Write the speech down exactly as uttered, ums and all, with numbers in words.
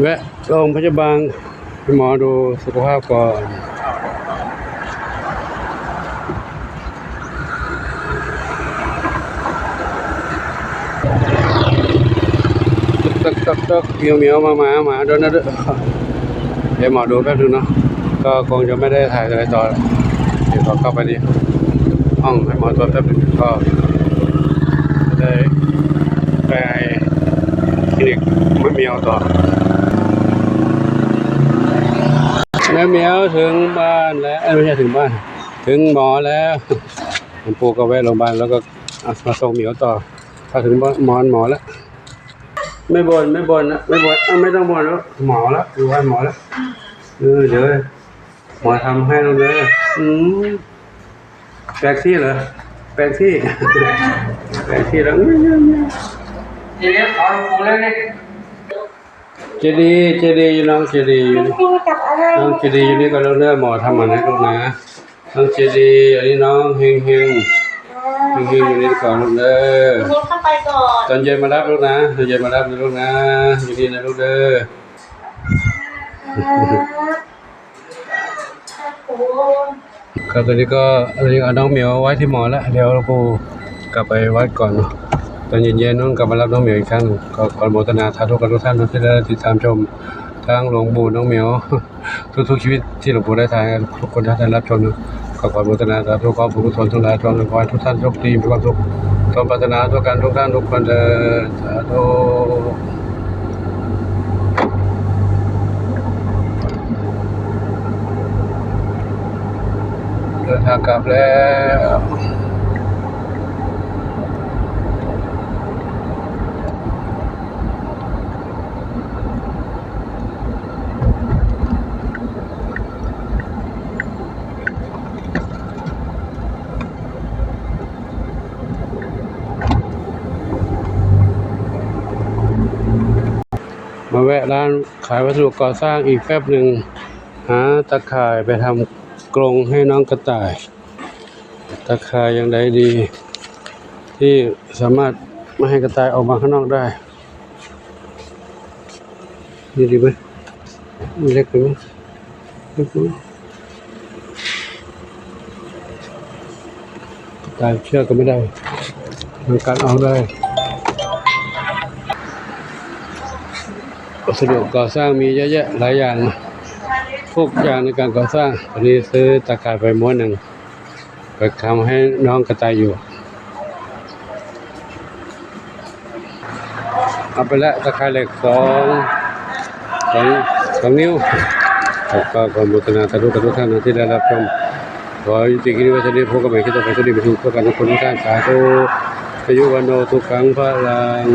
แวะโรงพยาบาล ให้หมอดูสุขภาพก่อน ตึกตึกตึกตึก เหมียวเหมียว หมาหมา หมาด้วยนะ ด้วย เดี๋ยวหมอดูแป๊บนึงเนาะ ก็คงจะไม่ได้ถ่ายอะไรต่อ เดี๋ยวขอเข้าไปในห้องให้หมอตรวจแป๊บนึง ก็จะได้ไปคลินิกแมวต่อ แมวเหมียวถึงบ้านแล้ว เอ้ย ไม่ใช่ถึงบ้าน ถึงหมอแล้ว หลวงปู่ก็แวะโรงพยาบาลแล้วก็ อ่ะ มาส่งเหมียวต่อ พอถึงบ้านหมอ หมอแล้ว ไม่บ่น ไม่บ่นนะ ไม่บ่น อ่ะ ไม่ต้องบ่นแล้ว หมอแล้ว อยู่บ้านหมอแล้ว เออ เดี๋ยวหมอทำให้ลูกเด้อ อืม แปลงที่เหรอ แปลงที่ แปลงที่แล้ว เดี๋ยวขอหลวงปู่เลยเนี่ย เจดีย์ เจดีย์อยู่ น้องเจดีย์อยู่นี่ น้องเจดีย์อยู่นี่ก่อนลูกเด้อ หมอทำหมันให้ลูกนะ น้องเจดีย์ อันนี้น้องเฮงเฮง เฮงเฮงอยู่นี่ก่อนลูกเด้อ เข้าไปก่อน ตอนเย็นมารับลูกนะ ตอนเย็นมารับนะลูกนะ อยู่นี่นะลูกเด้อ ครับ ตอนนี้ก็ ตอนนี้เอาน้องเหมียวไว้ที่หมอแล้ว เดี๋ยวหลวงปู่กลับไปวัดก่อนเนาะ ตอนเย็นๆ น้องกลับมารับน้องเหมียวอีกครั้งหนึ่ง ก็ขออนุโมทนาสาธุกับทุกท่านที่ได้ติดตามชม ทั้งหลวงปู่ น้องเหมียว ทุกๆชีวิตที่หลวงปู่ได้ถ่ายให้ทุกคนได้รับชมนะ ก็ขออนุโมทนาสาธุ ขอบุญกุศลทั้งหลาย ขอให้ทุกท่านโชคดี มีความสุข สมปรารถนาทุกการทุกท่านทุกคนเทอญ สาธุ เดินทางกลับแล้ว มาแวะร้านขายวัสดุก่อสร้างอีกแป๊บหนึ่ง หาตะข่ายไปทำกรงให้น้องกระต่าย ตะข่ายอย่างใดดี ที่สามารถไม่ให้กระต่ายออกมาข้างนอกได้ นี่ดีไหม เล็กไปไหม เล็กไปไหม ตายเชื่อก็ไม่ได้ มันกัดเอาได้ วัสดุก่อสร้างมีเยอะแยะหลายอย่างนะ ทุกอย่างในการก่อสร้าง วันนี้ซื้อตะข่ายไปม้วนหนึ่ง ไปทำให้น้องกระต่ายอยู่ เอาไปแล้ว ตะข่ายเหล็กสอง สอง สองนิ้ว ครับ ก็ขออนุโมทนาสาธุกับทุกท่านนะที่ได้รับชม ขอยุติคลิปไว้เท่านี้ พบกันใหม่คลิปต่อไป สวัสดีทุกท่านทุกคนทุกท่าน สาธุ อายุวันโนสุขังพลัง